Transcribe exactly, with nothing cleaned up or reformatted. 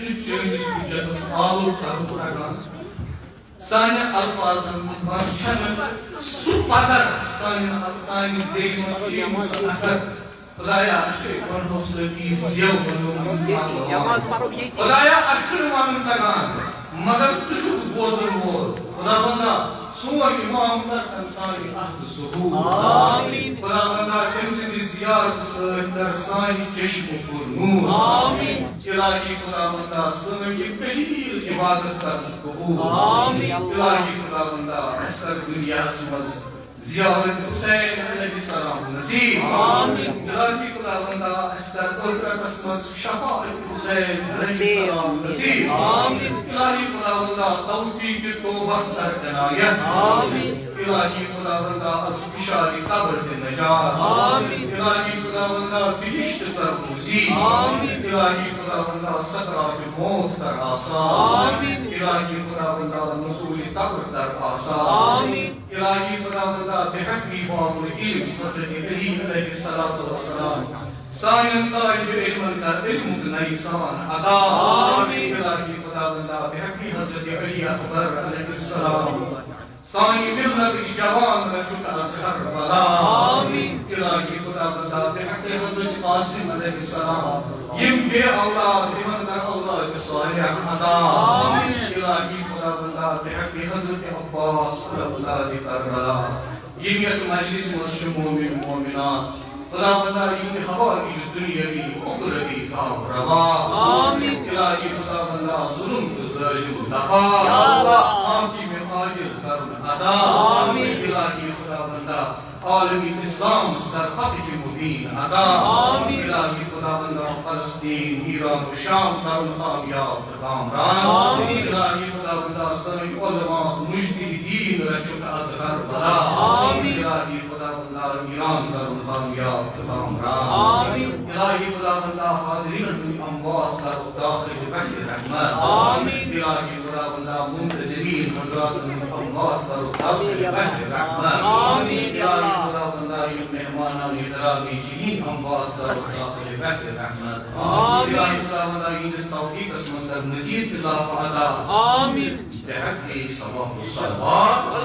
چٲنِس حُجتس آلو کرُن تگان۔ سانٮ۪ن الفاظن منٛز چھنہٕ سُہ پزر، سانٮ۪ن ال-، سانہِ زیوِ منٛز چھُ یِوان سُہ اثر۔ خدایا، اَسہِ چھُ یِمن حوصلہٕ یہِ زیو بنومُت۔ خدایا، اَسہِ چھُنہٕ ونُن تگان، مگر ژٕ چھُکھ بوزن وول۔ خداوندا، سون امام کر تن سانہِ عہد ظہور۔ آمین۔ خداوندا، تٔمۍ سٕنٛدِ زیارت سۭتۍ کر سانہِ چشمہٕ پُر نور۔ آمین۔ الٰہی خداوندا، سٲنۍ یہِ قلیل عبادت کر قبول۔ آمین۔ الٰہی خداوندا، اَسہِ کر دُنیاہس منٛز زیارت حسین علیہ السلام نصیب۔ آمین۔ الٰہی خداوندا، اَسہِ کر ٲخرتس منٛز شفاعت حسین علیہ السلام نصیب۔ آمین۔ الٰہی خداوندا، توفیق توبہ کر عنایت۔ آمین۔ الٰہی خداوندا، از فشار قبر تہِ نجات۔ آمین۔ الٰہی خداوندا، بہشت کر نصیب۔ آمین۔ الٰہی خداوندا، سکرات موت کر آسان۔ آمین۔ الٰہی خداوندا، نزول قبر کر آسان۔ آمین۔ الٰہی خداوندا، بحق باب العلم حضرت علی علیہ الصلوۃ والسلام سانٮ۪ن طالب علمن کر علمُک نَیہِ سان عطا۔ آمین۔ الٰہی خداوندا، بحق حضرت علی اکبر علیہ السلام سانہِ ملتٕکۍ جوان رچھُکھ از کربلا۔ آمین۔ الٰہی خداوندا، بحق حضرت قاسم علیہ السلام، یِم بے اولاد، تِمن کر اولاد صالح عطا۔ آمین۔ الٰہی خداوندا، بحق حضرت عباس اولاد کربلا، یِم یتھ مجلس منٛز چھِ مومن مومنات، خداوندا، یِہنٛدِ ہوا یہِ چھُ دُنیاوی اُخروی تھاو روا۔ آمین۔ الٰہی خداوندا، ظلم تہٕ ظٲلم دفا۔ یا اللہ۔ حاکم عادل کرُن عطا۔ آمین۔ الٰہی خداوندا، عالم اسلام کر فتح مبین عطا۔ آمین۔ الٰہی خداوندا، فلسطین، ایران و شام کرُن کامیاب۔ کامران۔ آمین۔ الٰہی خداوندا، سٲنۍ علماء مجتہدین رچھُکھ از کربلا۔ آمین۔ الٰہی خداوندا، ایران کرُن کامیاب تہٕ کامران۔ آمین۔ الٰہی خداوندا، حاضرین ہٕنٛدۍ اموات کرُکھ داخل بحر رحمت۔ آمین۔ الٰہی خداوندا، منتظرین حضراتن ہٕنٛدۍ اموات کرُکھ داخل بحر رحمت۔ آمین۔ الٰہی خداوندا، یِم مہمانان گرامی چھِ، یِہنٛدۍ اموات کرُکھ داخل بحر رحمت۔ آمین۔ الٰہی خداوندا، یِہنٛدِس توفیقس منٛز کر مزید اضافہٕ عطا۔ آمین۔ بحق صلوات الصلوات۔